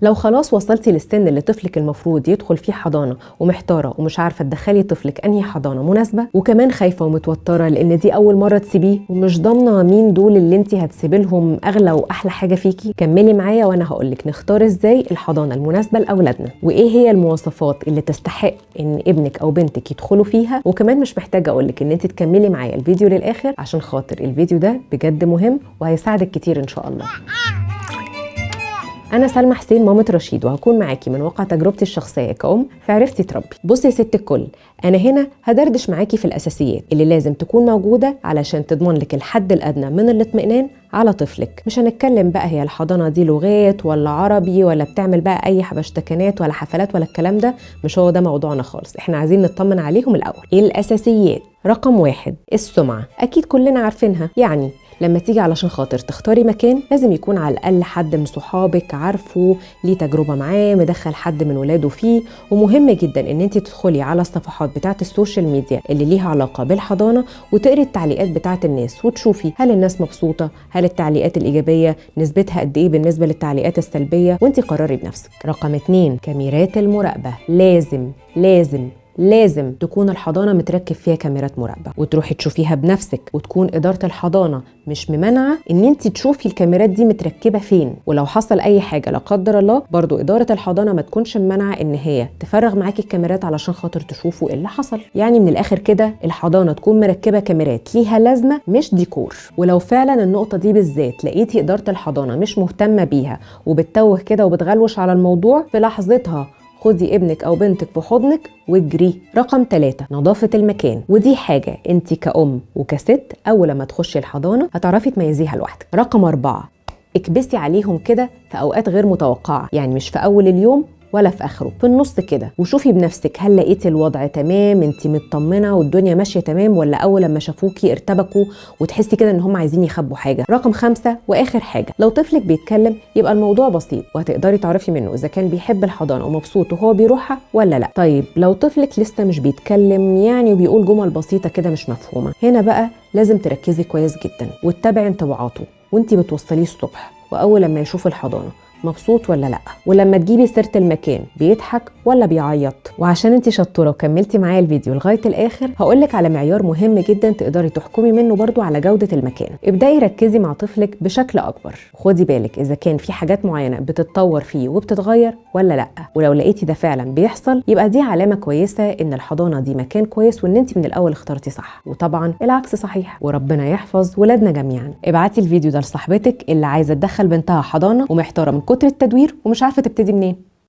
لو خلاص وصلتي للسن اللي طفلك المفروض يدخل فيه حضانة ومحتاره ومش عارفه تدخلي طفلك انهي حضانة مناسبة، وكمان خايفة ومتوتره لان دي اول مرة تسيبيه ومش ضامنه مين دول اللي انت هتسيبي لهم اغلى واحلى حاجة فيكي، كملي معايا وانا هقولك نختار ازاي الحضانة المناسبة لاولادنا، وايه هي المواصفات اللي تستحق ان ابنك او بنتك يدخلوا فيها. وكمان مش محتاجه اقولك ان انت تكملي معايا الفيديو للاخر عشان خاطر الفيديو ده بجد مهم وهيساعدك كتير ان شاء الله. أنا سلمى حسين مامة رشيد، وهكون معاكي من واقع تجربتي الشخصية كأم في عرفتي تربي. بصي يا ست الكل، أنا هنا هدردش معاكي في الأساسيات اللي لازم تكون موجودة علشان تضمن لك الحد الأدنى من الاطمئنان على طفلك. مش هنتكلم بقى هي الحضانة دي لغات ولا عربي ولا بتعمل بقى أي حبشتكنات ولا حفلات ولا الكلام ده، مش هو ده موضوعنا خالص. احنا عايزين نطمن عليهم الأول. إيه الأساسيات؟ رقم 1 السمعة، أكيد كلنا عارفينها. يعني لما تيجي علشان خاطر تختاري مكان لازم يكون على الأقل حد من صحابك عارفه، ليه تجربة معاه، مدخل حد من ولاده فيه. ومهم جدا ان انت تدخلي على الصفحات بتاعة ال social media اللي ليها علاقة بالحضانة وتقري التعليقات بتاعة الناس وتشوفي هل الناس مبسوطة، هل التعليقات الإيجابية نسبتها قد ايه بالنسبة للتعليقات السلبية، وانت قرري بنفسك. رقم 2 كاميرات المراقبة، لازم لازم لازم تكون الحضانة متركب فيها كاميرات مراقبة وتروحي تشوفيها بنفسك، وتكون إدارة الحضانة مش ممانعة إن انت تشوفي الكاميرات دي متركبة فين، ولو حصل أي حاجة لا قدر الله برضو إدارة الحضانة ما تكونش ممانعة إن هي تفرغ معاكي الكاميرات علشان خاطر تشوفوا إيه اللي حصل. يعني من الآخر كده الحضانة تكون مركبة كاميرات ليها لازمة مش ديكور. ولو فعلا النقطة دي بالذات لقيتي إدارة الحضانة مش مهتمة بيها وبتتوه كده وبتغلوش على الموضوع، في لحظتها خدي ابنك أو بنتك في حضنك واجري. رقم 3 نظافة المكان، ودي حاجة انت كأم وكست أول لما تخشي الحضانة هتعرفي تميزيها لوحدك. رقم 4 اكبسي عليهم كده في أوقات غير متوقعة، يعني مش في أول اليوم ولا في آخره، في النص كده، وشوفي بنفسك هل لقيتي الوضع تمام، انت مطمنة والدنيا ماشية تمام، ولا أول لما شافوكي ارتبكوا وتحسي كده ان هم عايزين يخبوا حاجة. رقم 5 وآخر حاجة، لو طفلك بيتكلم يبقى الموضوع بسيط وهتقدري تعرفي منه إذا كان بيحب الحضانة ومبسوط وهو بيروحها ولا لا. طيب لو طفلك لسه مش بيتكلم يعني وبيقول جمل بسيطة كده مش مفهومة، هنا بقى لازم تركزي كويس جدا وتتابعي انطباعاته وانت بتوصليه الصبح، وأول لما يشوف الحضانة مبسوط ولا لا، ولما تجيبي سيرة المكان بيضحك ولا بيعيط. وعشان انتي شطورة وكملتي معايا الفيديو لغاية الآخر هقولك على معيار مهم جدا تقدري تحكمي منه برضو على جودة المكان. ابدأي ركزي مع طفلك بشكل أكبر، خدي بالك إذا كان في حاجات معينة بتتطور فيه وبتتغير ولا لا، ولو لقيتي ده فعلا بيحصل يبقى دي علامة كويسة إن الحضانة دي مكان كويس وإن انتي من الأول اخترتي صح، وطبعا العكس صحيح. وربنا يحفظ ولادنا جميعا. ابعتي الفيديو ده لصاحبتك اللي عايزة تدخل بنتها حضانة ومحتارة من كتر التدوير ومش عارفة تبتدي منين.